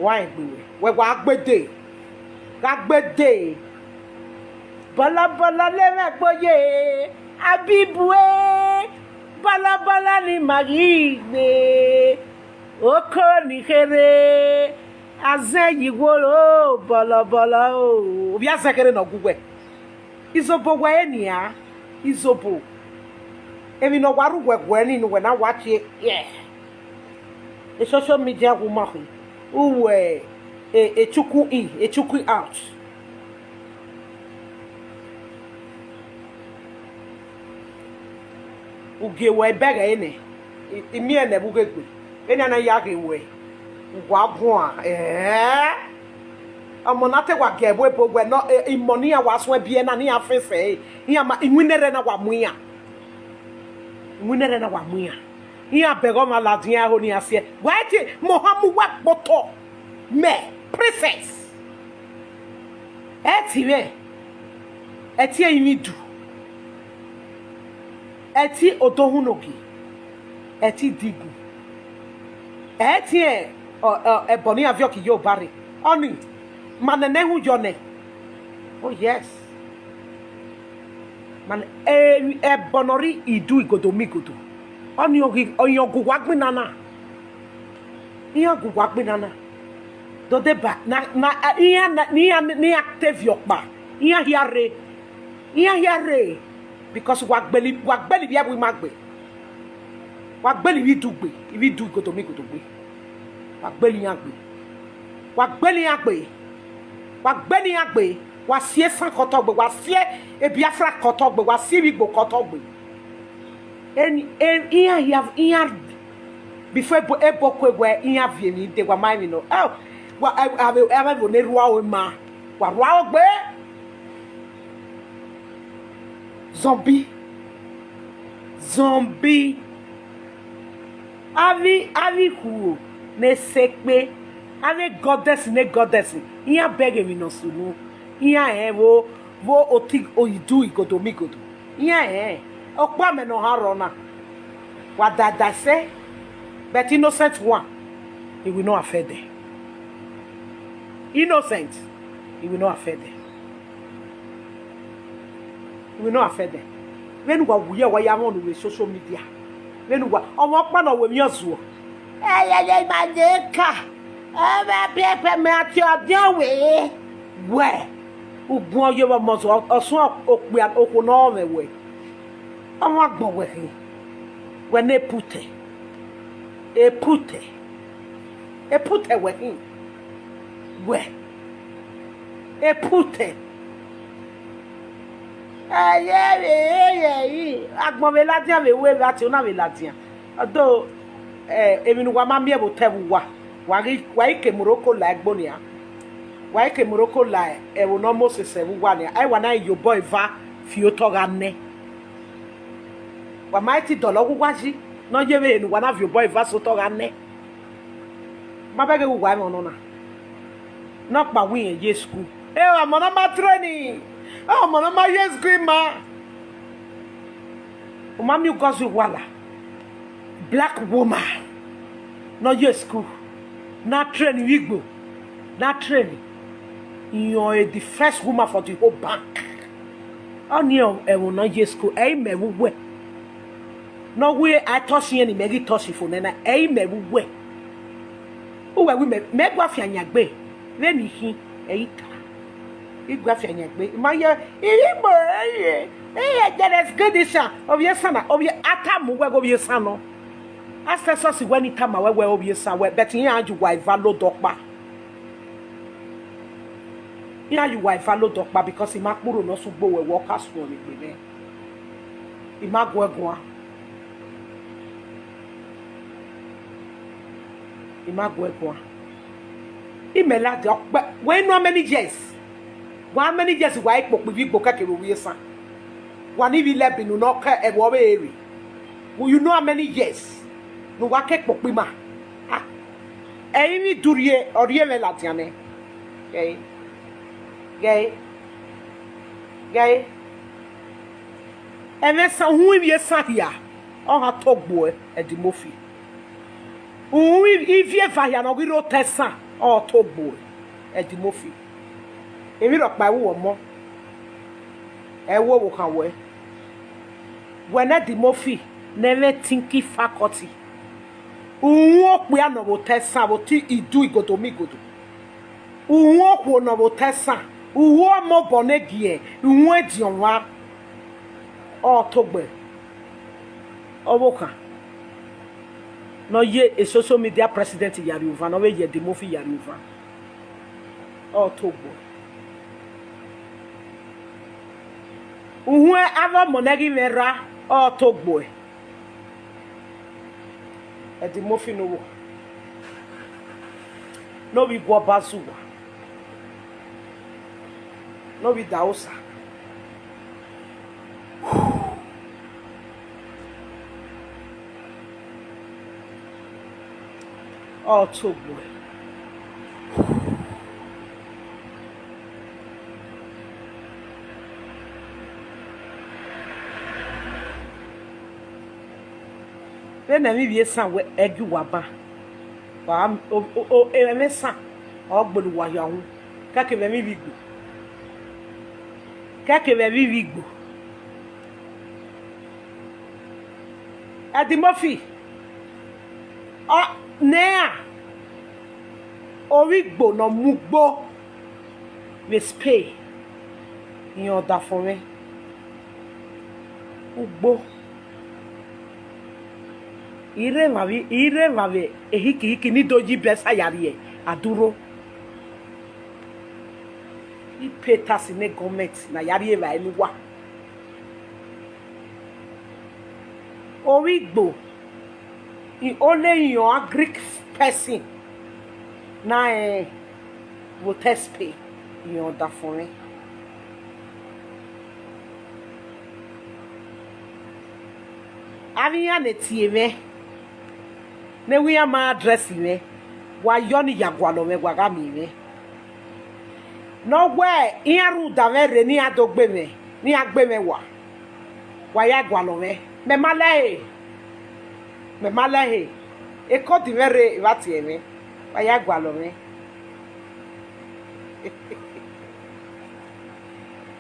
Wa rẹn egbe wẹ. Wẹ wa gbe dee. Gha gbe dee. Bọlọbọlọ ne mwẹ gbe ye, Abibu e, bọlọbọlọ ne ima ghi gbe, oko ni kherhe, azẹn ye iworo, bọlọbọlọ o. Ovbi azẹn kherhe ne ọ gu wẹ. Izobo wẹ re nian, izobo. Emwi ne ọ wa rre uwẹ guẹ ni ne uwẹ na wa tie, yeah. E social media woman khin, uwẹ, e, e chuku in, e chuku out. U gie wẹ bẹghe ẹre nẹ, I, I miẹn nẹ vbe ughegbe, vbene a na ya ghe wẹ, u wa guan, ẹẹ. Ọmọ na te wa gie ẹvbo ebo wẹ nọ, e, imọ ne iran wa suẹn biẹ na, ne iran fẹn sẹ ẹre, iran ma, iwinna ẹre na wa mu iran. Iwinna ẹre na wa mu iran. Iran bẹghe ọmwa ladian ẹho ne iran siẹ. Wa tie, mẹ ọ ha mu uwa kpotọ. Mẹ, princess. Ẹ ti mwẹ, ẹ ti Ẹrinmwidu, ẹ ti Odohunogie, ẹ ti Idigu, ẹ ti, ọ, ọ, ẹbọ ne iran viọ ke Iyoruba rre. Ọnii, ma nene ehunmwu yọ nẹ. Oh yes. Ma nẹ, e, ẹbọ ne ọ rre idu igodo migodo. Ọnii ọ ghi, ọnii ọ gu uwa gbinna na. Iran gu uwa gbinna na. Do deba, na, na, iran, na, ne iran, ne iran te viọ ọkpa, iran hia rre. Iran hia rre, because wa gbele, wa gbele ivbi ẹvbo ima gbe. Wa gbele ivbi idu gbe, ivbi idu igodo migodo gbe. Wa gbele iran gbe. Wa gbele iran gbe. Wa gbele iran gbe. Wa si esan ke otọ gbe, wa si e Biafra ke otọ gbe, wa si ivbi Igbo ke otọ gbe. Eni, e, iran hia, iran, before ebo, ebo kue wẹ iran viọ emwi de, wa ma emwi nọ. Ẹ, wa, ẹ, avbe, avbe ẹvbo ne rua ro ma, wa rua ro gbe. Zombie. Zombie. Avbe, avbe ikhuo ne sekpe, avbe goddess ne goddess, iran bẹghe emwi ne ọ sunu, iran rẹn vbo, vbo oti idu igodo migodo, iran rẹn, ọkpa mẹ ne ọ han rrọọ na, wa da da ẹse, but innocent one, he will not offend them. Innocent, he will not offend them. He will not offend them. Vbene uwa wu ye, wa ya mwẹ unu vbe social media. Vbene uwa, ọmwa ọkpa ne ọ wu emwi ọzuọ. Ẹyẹyẹ, ima ye ka. Ẹ vbe biẹpẹ mẹ a tie ọdiọn wẹ. Wẹ, ugbẹn ọ ye vbe ọmọ ọzuọ, ọsuẹn okpia, okhuo ne ọ mwẹ wẹ. Ọmwa agbọn wẹ khin, wẹ ne putẹ, e putẹ, e putẹ wẹ khin, wẹ, Eputẹ. Ẹyẹ vbe ẹyẹ yi, agbọn vbe ladian vbe ru evba tie, ọ na vbe ladian. Ọdo, eh, emwi ne uwa ma miẹn vbe otọ ẹvbo uwa, wa ghi, wa i ke Morocco la egbe nian. Wa i ke Morocco la ẹvbo ne ọ mose sẹ vbe uwa nian. Ẹ wa na ye obọ eva fi otọ gha nẹ. Wa ma i ti dọlọ ọghe uwa yi, ne ọ ye vbe ehe ne uwa na viọ obọ eva sẹ otọ gha nẹ. Ma bẹghe uwa ẹmwẹ ọnọna. Nọkpa wẹ irẹn ye school. Ẹ, ọmọ ne ọ ma train, ọmọ ne ọ ma ye school ima. U ma miẹn Ngozi Uwala, black woman, ne ọ ye school, na train vbe Igbo, na train, irẹn ọre the first woman for the whole bank. Ọnii ẹvbo ne ọ ye school, ẹ i mẹ vbe uwẹ. Ne ọ wẹ a touch irẹn ne imẹ ghi touch fo nẹ na, ẹ i mẹ vbe uwẹ. Uwẹ wẹ mẹ, mẹ gua fian yan egbe, vbene I khin, ẹ i ta. I gua fian yan egbe, I ma ye, I ghi gbe ẹre, ẹre Dennis Gidishan, ovbi esan na, ovbi a tama uwẹ ghe ovbi esan nọ. Asẹsọsi wẹ ne I tama wẹ wẹ ovbi esan wẹ, but iran ye uwa eva lodọ ọkpa. Iran ye uwa eva lodọ ọkpa because I ma kpe urho ne ọ sẹ ugbo wẹ, wẹ ọ ka suẹn vbe egbe mwẹ. I ma guẹ guan. I ma guẹ guan. Imẹ ladian ọkpẹ, wẹ no how many years? Wa how many years wa i kpokpo ivbi Igbo kẹkẹ vbe ovbi esan? Wa ni vbe Ilebinu ne ọ ke ẹvbo ọvbehe rre. You know how many years ne uwa ke kpokpo ima? Ah, ẹrinmwi durrie, ọ rhie mwẹ ladian nẹ. Ghẹ ẹre. Ghẹ ẹre. Ghẹ ẹre. Ẹmwẹ esan, uhunmwu ivbi esan hia, ọ gha togbuẹ, Eddy Murphy. Uhunmwu ivbi eva hia ne ọ ghi rre otọ esan, ọ togbuẹ, Eddy Murphy. Emwi rhọkpa ru ọmọ, ẹ i ru ọvbokhan wẹ. Wẹ ne Eddy Murphy ne ẹmwẹ thinking faculty. Uhunmwu okpia ne ọ vbe otọ esan vbe otọ idu igodo mu igodo. Uhunmwu okhuo ne ọ vbe otọ esan, uhunmwu ọmọ obọ ne gie, uhunmwu ediọn mwa, ọ togbuẹ. Ọvbokhan ne ọ ye social media president ya rrie uvan, ne ọ vbe ye Eddy Murphy ya rrie uvan, ọ togbuẹ. Uhunmwu avbe ọmọ ne ẹ ghi mwẹ rra, ọ togbuẹ. Eddy Murphy ne owa, ne ovbi Iguọba zẹ uwa, ne ovbi Idahosa. Ọ togbuẹ. Vbene ẹmwẹ ivbi esan wẹ ẹ gie uwa ban, wa, o, o, o, ẹmwẹ esan ọ gbele uwa hia uhunmwu, kẹkẹ vbe ẹmwẹ ivbi Igbo, kẹkẹ vbe ẹmwẹ ivbi Igbo. Eddy Murphy, ọ, ne iran, ovbi Igbo ne ọ mu ugbo vbe Spain, irẹn ọdafẹn mwẹ. Ugbo. I rre emwa vbe, I rre emwa vbe ehiki hiki ne I do ye ibẹsa ya rrie adurho. I pay tax ne government ne a ya rri evbare ne uwa. Ovbi Igbo, I only irẹn ọre Greek person na rẹn vbe otọ Spain, irẹn ọdafẹn mwẹ. Avbe iran ne tie mwẹ, ne wẹ iran ma address mwẹ, wa yọ ne I ya gualọ mwẹ, wa gha miẹn mwẹ. Ne ọ wẹ iran rhunmwuda mwẹ rre ne iran do gbe mwẹ, ne iran gbe mwẹ wa, wa ya gualọ mwẹ. Mẹ ma lẹhe, mẹ ma lẹhe. Ekọdi mwẹ rre vbe a tie mwẹ, wa ya gualọ mwẹ.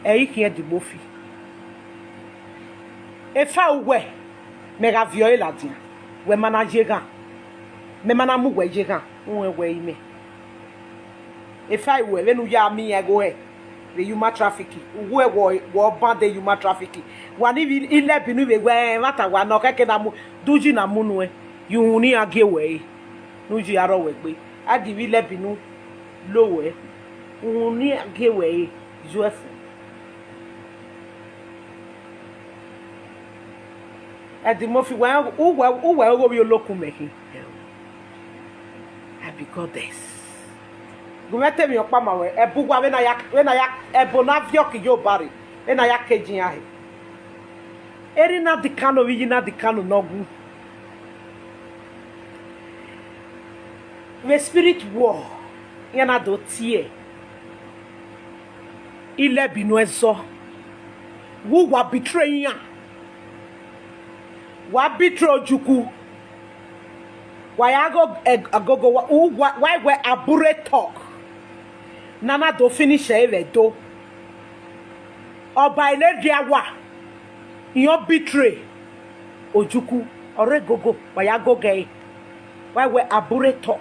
Ẹ i khian Eddy Murphy. Efa uwẹ, mẹ gha viọ ẹre ladian, wẹ ma na ye ghan, mẹ ma na mu uwẹ ye ghan, uwẹ wẹ imẹ. Efa uwẹ vbene u ya miẹn igho hẹ vbe human trafficking, uwẹ wọ, wọ ban de human trafficking. Wa ni vbe Ilebinu vbe wẹ ẹmwata wa ne ọ khẹke na mu, de uyi na mu nuẹn, ye uhunmwu ne iran gie wẹ ẹre, ne uyi a rrọọ wẹ gbe, a gie vbe Ilebinu lo wẹ. Uhunmwu ne iran gie ruẹ re, ye uẹ fo. Eddie Murphy, uwẹ, uwẹ, uwẹ ọghe ovbi olokun mẹ khin. I be goddess. Gu mwẹ te emwi ọkpa ma wẹ, ẹbu uwa vbene a ya, vbene a ya, ẹbo ne a viọ ke Iyoba rre, vbene a ya ke ji iran he. Erha Nnamdi Kanu, vbe iye Nnamdi Kanu ne ọ wu. Vbe spirit world, iran na do tie Ilebinu ẹzọ. Vbe uwa betray iran. Wa betray Ojukwu. Wa ya gho, eh, agogo wa, u-, wa, wa wẹ abure talk. Ne a na do finish ẹre vbe Ẹdo. Ọba Iledia wa, iran betray Ojukwu, ọ rre gogo, wa ya gogo ẹre. Wa wẹ abure talk.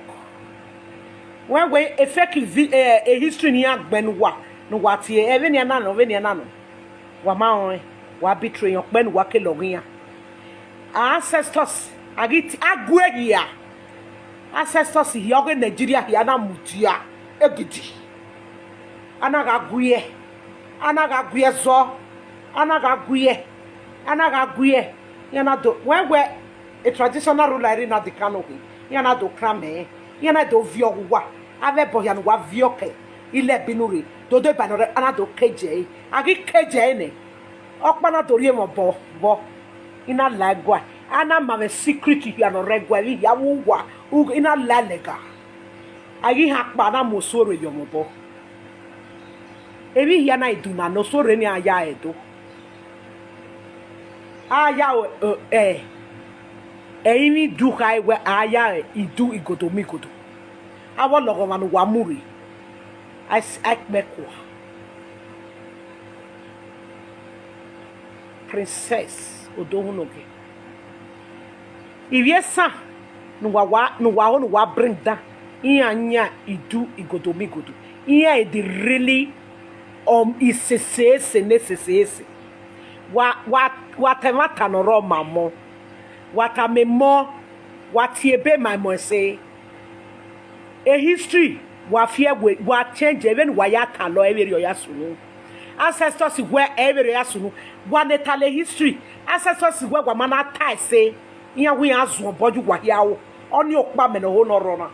Wa wẹ e fake vi-, eh, e history ne iran gbẹn ne uwa, ne uwa tie, ẹ, vbenian na nọ, vbenian na nọ. Wa ma rẹn, wa betray iran, ọkpẹ ne uwa ke lọghe iran. Ancestors, a ghi ti-, a gu ehia. Ancestors hia ọghe Nigeria hia na mudia egidi. A na gha gu ẹe, a na gha gu ẹe zọ, a na gha gu ẹe, a na gha gu ẹe. Iran na do, wẹ wẹ, e traditional ruler Erha Nnamdi Kanu khin, iran na do kran mẹ, iran na do viọ ghe uwa, avbe ẹbọ hia ne uwa viọ ke Ilebinu rre, do do eba nọ rre, a na do keje ẹre, a ghi keje ẹre nẹ, ọkpa na do rhie mwẹ obọ vbọ, I na la ẹguae, a na ma mwẹ secret hia ne ọ rre ẹguae, vbe hia vbe uwa, u-, I na la lẹga. A ghi han kpa, a na mu osuo rre yọ mwẹ obọ. Emwi hia na i du na ne osuo rre ni a ya ẹre do. A ya ẹ, ẹ, ẹrinmwi idu kha wẹ a ya idu igodo mu igodo. Avbe ọlọghọmwa ne uwa mu rre, a i s-, a i kpẹ kua. Princess Odohunnogie. Ivbi esan ne uwa wa, ne uwa ho, ne uwa bring down, iran yan idu igodo mu igodo. Iran e the really, um, isese ese ne sese ese. Wa, wa, wa ta ẹmwata ne ọ rre ọmamọ. Wa tama emọ, wa tie ebe ma emọ ẹse. E history, wa fi ẹe we, wa change, vbene uwa ya talọ, ẹ i vberriọ ya sunu. Ancestors wẹ ẹ i vberriọ ya sunu. Wa ne talọ history, ancestors wẹ wa ma na ta ẹse, iran wẹ iran zun obọ ye uwa hia ro. Ọnii ọkpa mẹ ne ọ ho ne ọ rrọọ na.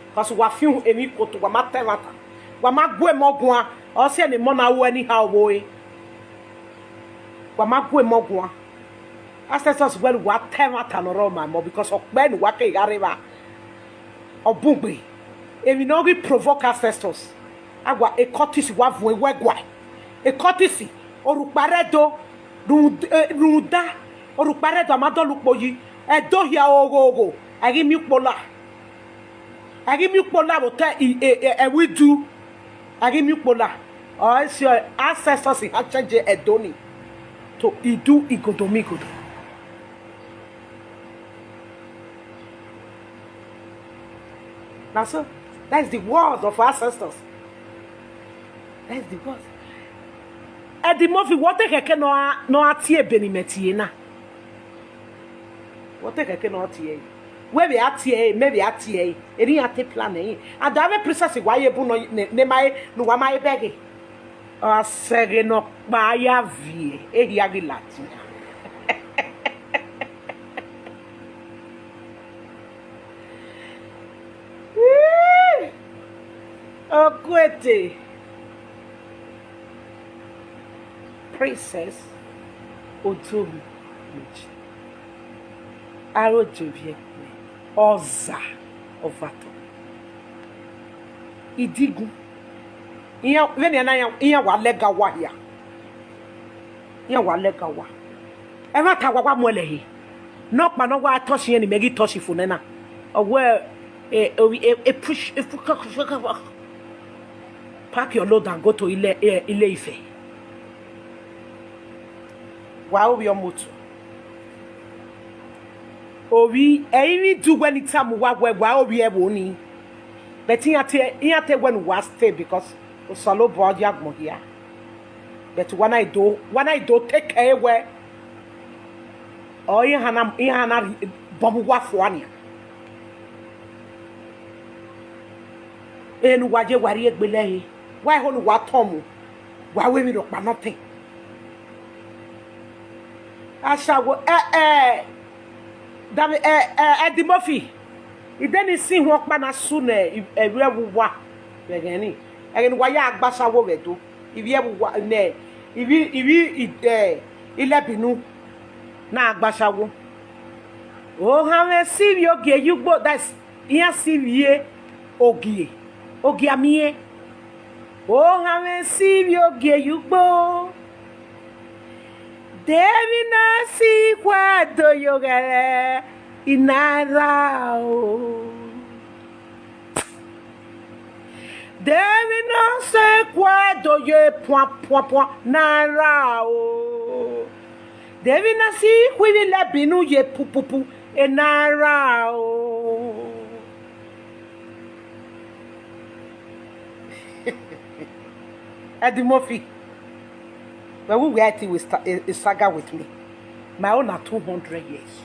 Because wa fi emwi koto, wa ma ta ẹmwata, wa ma gu emọ guan, ọ si ẹre ne emọ na ru anyhow vbe ore. Wa ma gu emọ guan. Ancestors wẹ ne uwa ta ẹmwata ne ọ rre ọmamọ, because ọkpẹ ne uwa keghi gha rre evba, ọ bun gbe. Emwi ne ọ ghi provoke ancestors, a wa e cultist wa vuọn iwẹ guae. E cultist, orhukpa rre Ẹdo, rhunmwuda, eh, rhunmwuda, orhukpa rre Ẹdo a ma dọlọ ukpo yi, Ẹdo hia oghogho, a ghi miẹn ukpo la. A ghi miẹn ukpo la vbe otọ i-, e-, e-, ẹvbo Idu. A ghi miẹn ukpo la. Ọ si ancestors ha change Ẹdo ni to idu igodo mu igodo. Na so, that is the words of ancestors. That is the words. Eddie Murphy, wẹ ọ te khẹke ne ọ ra, ne ọ ra tie ebe ne imẹ tie na. Wẹ ọ te khẹke ne ọ tie ẹre. Wẹ vbe a tie ẹre, mẹ vbe a tie ẹre. Erha iran te plan ẹre. And avbe princess wa ye bun nọ ne, ne ma re, ne uwa ma re bẹghe. Ọ sẹ ghe ne ọkpa ya viẹ, ehia ghi ladian. Okuete. Princess Odohunnogie, aro je ovbi ẹkpẹn, ọza ọvatọ, idigun. Iran, vbenian na, iran, iran wa lẹga owa hia. Iran wa lẹga owa. Ẹmwata wa wa muẹn lẹhe. Nọkpa ne ọ wa touch irẹn ne imẹ ghi touch fo nẹ na. Ọ wẹ, e, e, e, e push, e push, pack your load and go to Ile, e, Ile Ife. Wa ovbi ọmọ otu. Ovbi, ẹrinmwi Idu wẹ ne I tama uwa wẹ wa ovbi ẹvbo ni. But iran te, iran te wẹ ne uwa stay because Osanobua ọ ye agbọn hia. But wa na do, wa na do take care wẹ. Ọ iran na, iran na bọbọ uwa fua nian. Enu wa ye wa rhie egbe lẹre, wa ho ne uwa tọn mu, wa ru emwi rhọkpa nọtẹn. Ashawo, ẹ, ẹ, Dami-, ẹ, ẹ, Eddie Murphy, I de ne I si ihuan ọkpa na su ne ivbi ẹvbo uwa vbe ẹghẹ ni, ẹghẹ ne uwa ya gba ashawo vbe Ẹdo, ivbi ẹvbo uwa nẹ, ivbi, ivbi, ẹ, Ilẹbinu na gba ashawo. Ohanmwẹ sivbi ogie ye ugbo, that is, iran sivbi ogie, ogie amiẹn. Ohanmwẹ sivbi ogie ye ugbo. De emwi na si khuẹ do ye oghẹrẹ, I na ra o. De emwi na si khuẹ do ye puan puan puan, na ra o. De emwi na si khuẹ ivbi Ilẹbinu ye pupupu, e na ra o. Eddie Murphy, wẹ wu wẹ I think we sta-, a, a saga with me. My own na two hundred years.